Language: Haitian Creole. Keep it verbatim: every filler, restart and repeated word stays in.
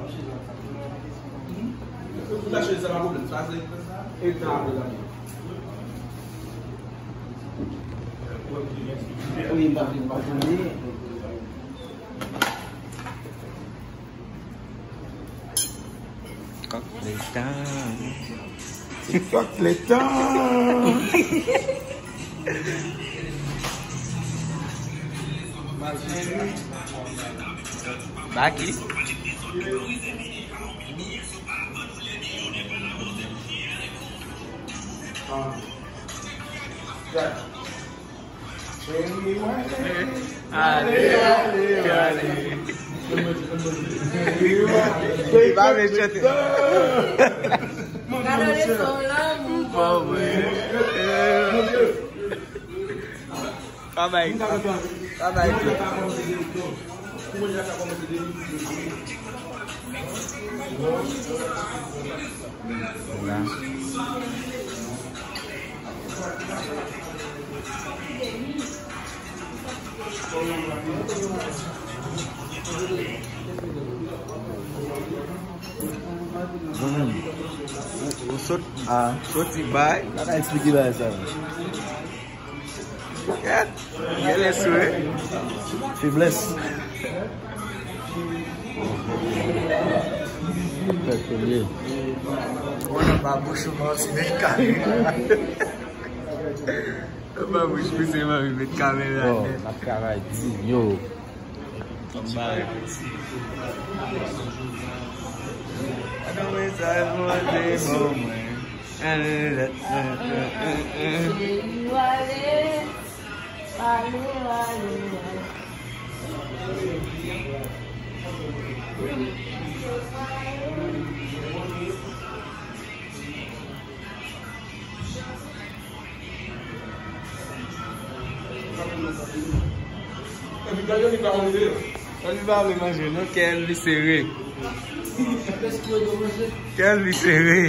Ou ka chèz sa pa pwoblèm, sa se eta apre la. Wi, m pa vin pa konnen. Kòk letan. Se kòk letan. Baki. Ale, ale, ale. Li pa vle chante. Gade leson lanmou. Bon, mwen. Travay. Travay. Vwala. Zanmi m, ou, ou sot, ah, soti bay. Pa ka eksplike bagay sa, man. Kèt, gen lè sou, wi. Feblès. Fèk premye. Mwen nan pa bouch ou, mwen se men kare. Nan pa bouch ou, se mwen met kamera. Bon, nèt. N ap travay di, yo. Anba. Ann wè sa, mwen te bon, mwen. Li pa vle manje, non, kè li sere. Kè li sere.